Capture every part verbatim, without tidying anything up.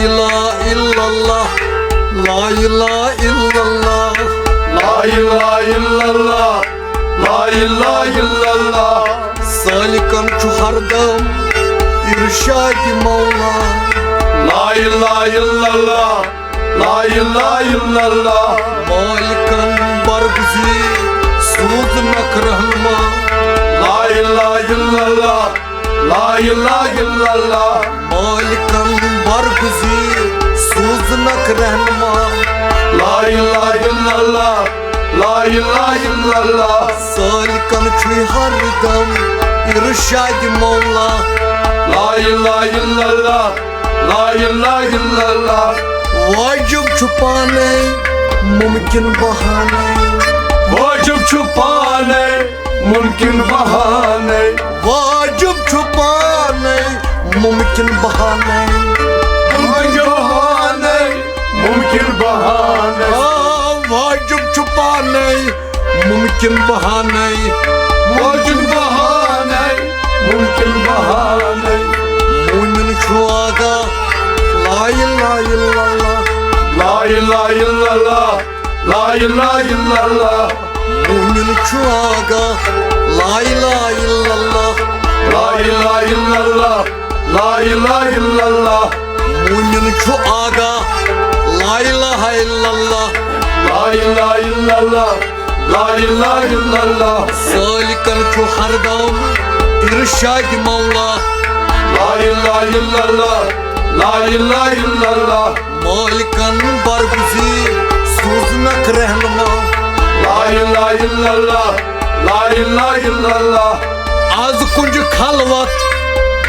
Ла илаллах, ла илаха иллаллах, ла илаха иллаллах, ла илаха иллаллах. Саликан чу хӀярдам, Иршади Мавла. Ла илаха иллаллах, ла илаха иллаллах. Маликан баргузи, сузна крагьнма. Ла илаха иллаллах, ла илаха иллаллах. Маликан баргузи, сузна крагьнма. Ла илаха иллаллах, ла илаха иллаллах. Саликан чуй хӀярдам, Иршади Мавла. Ла илаха иллаллах, ла илаха иллаллах. Важиб чупанай, мумкин багьанай. Важиб чупанай, мумкин багьанай. Важиб чупанай, мумкин багьанай. Мумкин багьанай, мумкин багьанай. А, важиб чупанай, мумкин багьанай. Важиб багьанай, мумкин багьанай. Муъмин чуага, ла илаха иллаллах. Ла илаха иллаллах, ла илаха иллаллах. Муъмин чуага, ла илаха иллаллах. Ла илаха иллаллах, ла илаха иллаллах. Муъмин чуага, ла илаха иллаллах. Ла илаха иллаллах, ла илаха иллаллах. Саликан чу хӀярдам, Иршади Мавла. Ла илаха иллаллах, ла илаха иллаллах. Маликан баргузи, сузна крагьнма. Ла илаха иллаллах, ла илаха иллаллах. Аз кунжи халват,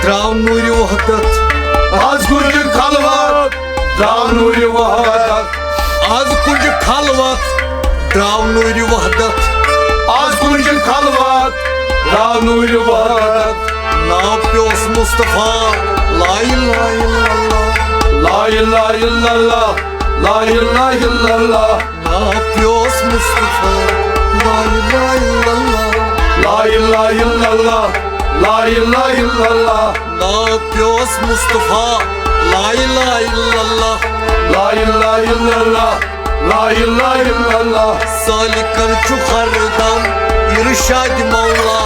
драв нури вахдат. Аз кунжи халват, драв нури вахдат. Аз кунжи халват, драв нури вахдат. Аз кунжи халват, драв нури вахдат. Наб пес Мустафа, ла илаха иллаллах. Ла илаха иллаллах, ла илаха иллаллах. Наб пес Мустафа, ла илаха иллаллах. Ла илаха иллаллах, ла илаха иллаллах. Наб пес Мустафа, ла илаха иллаллах. Ла илаха иллаллах, ла илаха иллаллах. Саликан чу хӀярдам, Иршади Мавла.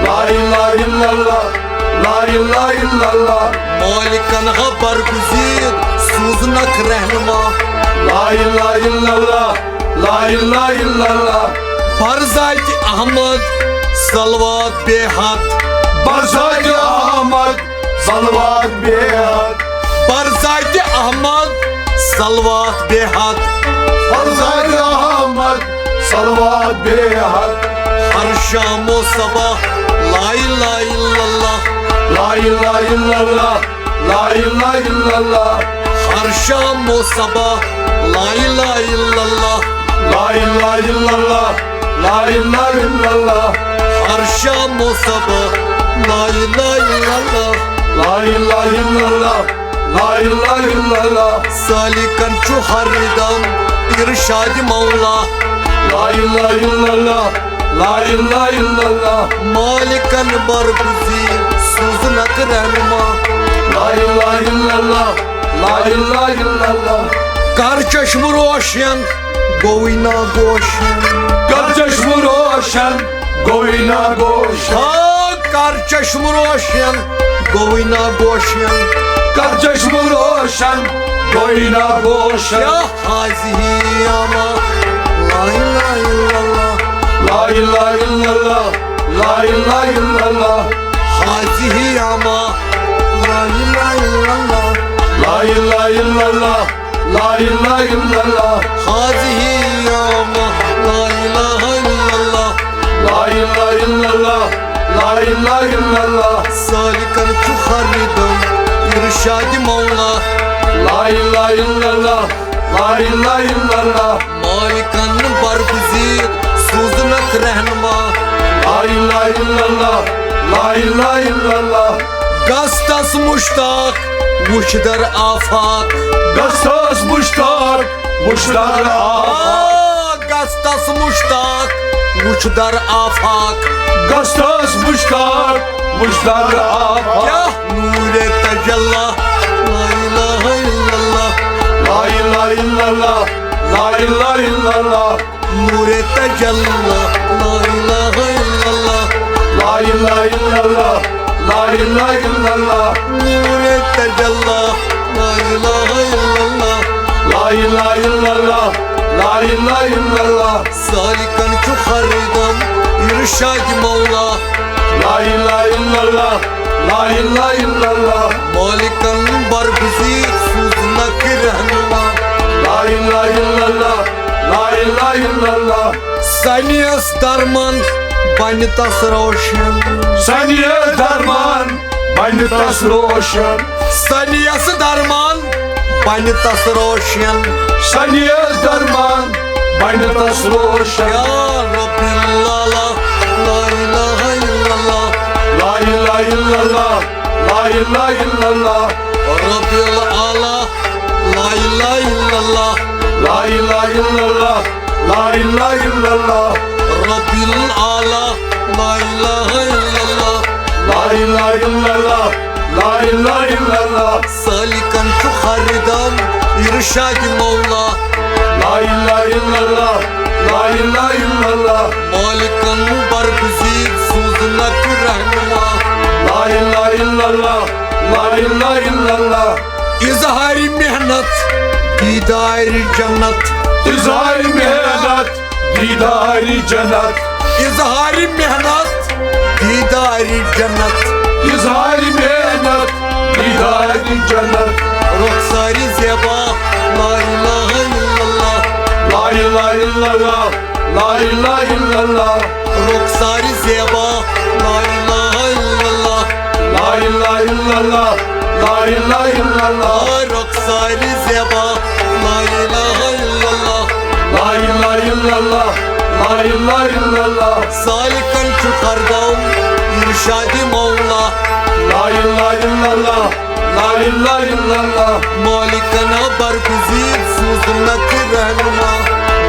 Ла илаха иллаллах, ла илаха иллаллах. Маликан гъа баргузи, сузна крагьнма. Ла илаха иллаллах, ла илаха иллаллах. Барзайти Ахмад, салават бегьад. Барзайти Ахмад, салават бегьад. Барзайти Ахмад, салават бегьад. Барзайти Ахмад, салават бегьад. Гьар шам ва сабагь, ла илаха иллаллах. Ла илаха иллаллах, ла илаха иллаллах. Гьар шам ва сабагь, ла илаха иллаллах. Ла илаха иллаллах, ла илаха иллаллах. Гьар шам ва сабагь, ла илаха иллаллах. Ла илаха иллаллах, ла илаха иллаллах. Саликан чу хӀярдам, Иршади Мавла. Ла илаха иллаллах, ла илаха иллаллах. Маликан баргузи, сузна крагьнма. Ла илаха иллаллах, ла илаха иллаллах. Карчаш мурошен, говина гошен. Карчаш мурошен, говина гошен. А, карчаш мурошен, говина гошен. Карчаш мурошен, говина гошен. Я хазиги яма, ла илаха иллаллах. Ла илаха иллаллах, ла илаха иллаллах. Хазиги яма, ла илаха иллаллах. Ла илаха иллаллах, ла илаха иллаллах. Хазиги яма, ла илаха иллаллах. Ла илаха иллаллах, ла илаха иллаллах. Саликан чу хӀярдам, Иршади Мавла. Ла илаха иллаллах, ла илаха иллаллах. Маликан баргузи, сузна крагьнма. Ла илаха иллаллах, ла илаха иллаллах. Гастас муштак, вучдар афак. Гастас муштак, вучдар афак. А, гастас муштак, вучдар афак. Гастас муштак, вучдар афак. Я нуре тажалла, ла илаха иллаллах. Ла илагьа иллаллагь. Нуре тажалла. Ла илагьа иллаллагь. Ла илагьа иллаллагь. Ла илагьа иллаллагь. Нуре тажалла. Ла илагьа иллаллагь. Ла илагьа иллаллагь. Ла илагьа иллаллагь. Саликан чу харидам, иршади Мавла. Ла илагьа иллаллагь. Ла илагьа иллаллагь. Маликан баргузи сузна кирхӀнила. Ла илагьа иллаллагь. Ла илагьа иллаллагь. Саниас дарман, бани тас рошен. Саниас дарман, бани тас рошен. Саниас дарман, бани тас рошен. Саниас дарман, бани тас рошен. Я Раббил Ала, ла илагьа иллаллагь. Ла илагьа иллаллагь. Ла илагьа иллаллагь. Раббил Ала, ла илагьа иллаллагь. Ла илагьа иллаллагь. Ла илагьа иллаллагь. Раббил Ала, ла илагьа иллаллагь. Ла илагьа иллаллагь. Ла илагьа иллаллагь. Саликан чу харидам, иршади Мавла. Ла илагьа иллаллагь. Ла илагьа иллаллагь. Маликан баргузи сузна кирхӀнила. Ла илагьа иллаллагь. Ла илагьа иллаллагь. Изгьари михӀнат, дидари жаннат. Изгьари михӀнат, дидари жаннат. Изгьари михӀнат, дидари жаннат. Изгьари михӀнат, дидари жаннат. Рухсари зеба, ла илагьа иллаллагь. Ла илагьа иллаллагь. Ла илагьа иллаллагь. Рухсари зеба, ла илагьа иллаллагь. Ла илагьа иллаллагь. Ла илагьа иллаллагь. Рухсари зеба, ла илагьа иллаллагь. Ла илагьа иллаллагь. Ла илагьа иллаллагь. Саликан чу хардал, иршади Мавла. Ла илагьа иллаллагь. Ла илагьа иллаллагь. Маликана баргузи сузумнати рахӀмуна.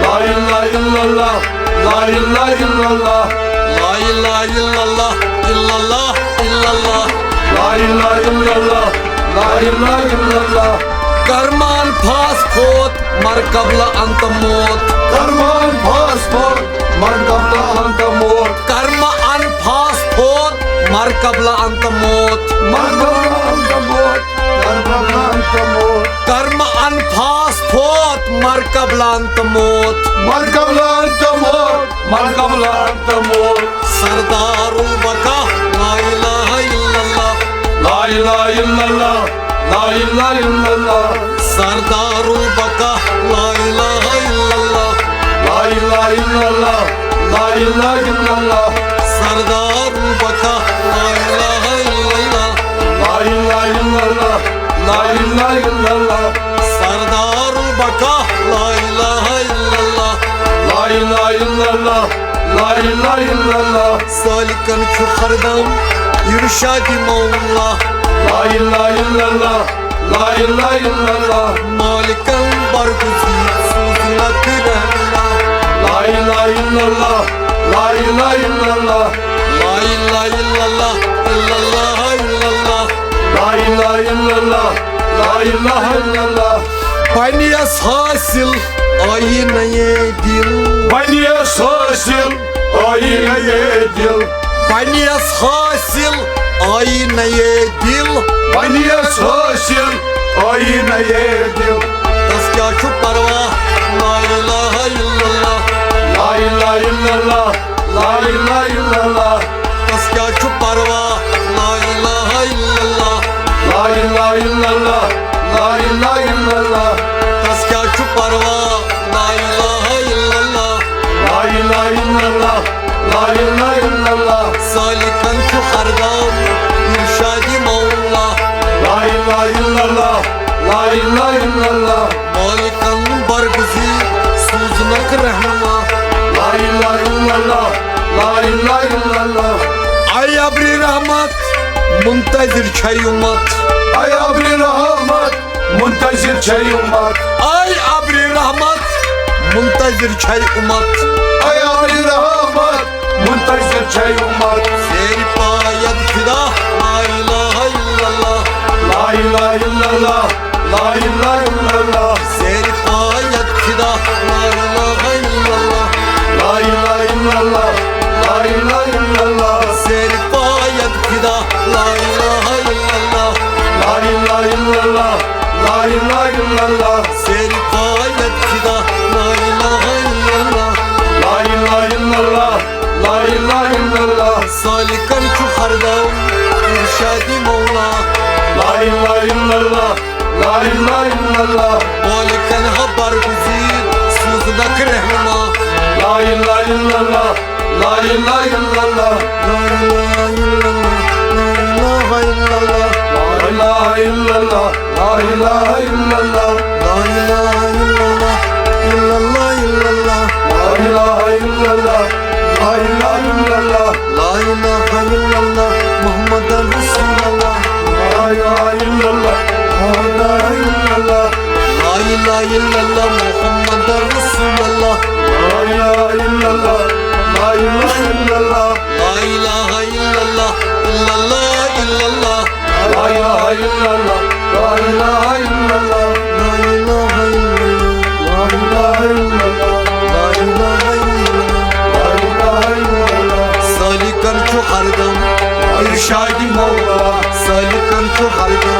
Ла илагьа иллаллагь. Ла илагьа иллаллагь. Ла илагьа иллаллагь. Иллаллагь, иллаллагь. Ла илагьа иллаллагь. Ла илагьа иллаллагь. Карман паспорт, маркабла антамот. Карман паспорт, маркабла антамот. Карман паспорт, маркабла антамот. Маркабла антамот. Маркабла антамот. Карман паспорт, маркабла антамот. Маркабла антамот. Маркабла антамот. Сардарул Бака, ла илагьа иллаллагь. Ла илагьа иллаллагь. Ла илагьа иллаллагь. Сардарул Бака, ла илагьа иллаллагь. Ла илагьа иллаллагь. Ла илагьа иллаллагь. Сардарул Бака, ла илагьа иллаллагь. Ла илагьа иллаллагь. Ла илагьа иллаллагь. Сардарул Бака, ла илагьа иллаллагь. Ла илагьа иллаллагь. Ла илагьа иллаллагь. Саликан чу хардам, иршади Мавла. Ла илагьа иллаллагь. Ла илагьа иллаллагь. Маликан баргузи сузумнати рахӀмуна. Ла илагьа иллаллагь. Ла илагьа иллаллагь. Ла илагьа иллаллагь. Иллаллагь, иллаллагь. Ла илагьа иллаллагь. Ла илагьа иллаллагь. Банияс хасил, айна едил. Банияс хасил, айна едил. Банияс хасил, айна едил. Банияс хасил, айна едил. Тас кячу парва, ла илагьа иллаллагь. Ла илагьа иллаллагь. Ла илагьа иллаллагь. Тас кячу парва, ла илагьа иллаллагь. Ла илагьа иллаллагь. Ла илагьа иллаллагь. Тас кячу парва, ла илагьа иллаллагь. Ла илагьа иллаллагь. Ла илагьа иллаллагь. Саликан чу хардам, иршади Мавла. Ла илагьа иллаллагь. Ла илагьа иллаллагь. Маликан баргузи сузумнати рахӀмуна. Ла илагьа иллаллагь. Ла илагьа иллаллагь. Ай абри рахӀмат, мунтазир чай уммат. Ай абри рахӀмат, мунтазир чай уммат. Ай абри рахӀмат, мунтазир чай уммат. Ай абри рахӀмат, мунтазир чай уммат. Сери паят фида, ла илагьа иллаллагь. Ла илагьа иллаллагь. Ла илагьа иллаллагь. Сери паят фида, Ла илагьа иллаллагь, ла илагьа иллаллагь, ла илагьа иллаллагь. Сери баят кида, ла илагьа иллаллагь, ла илагьа иллаллагь, ла илагьа иллаллагь. Саликан чу хардав, иршади Мавла. Ла илагьа иллаллагь, ла илагьа иллаллагь. Баликан хабар гузи, сузда крехма. Ла илагьа иллаллагь, لا إله إلا الله. لا إله إلا الله. لا إله إلا الله. لا إله إلا الله. لا إله إلا الله. لا إله إلا الله. إلا الله، إلا الله. لا إله إلا الله. لا إله إلا الله. لا إله إلا الله. محمد رسول الله. لا إله إلا الله. لا إله إلا الله. لا إله إلا الله. محمد رسول الله. لا إله إلا الله. لا إله إلا الله. لا إله إلا الله. إلا الله، إلا الله. لا إله إلا الله. لا إله إلا الله. لا إله إلا الله. لا إله إلا الله. لا إله إلا الله. لا إله إلا الله. سالكان شو خردم. إرشادي مولا. سالكان شو خردم.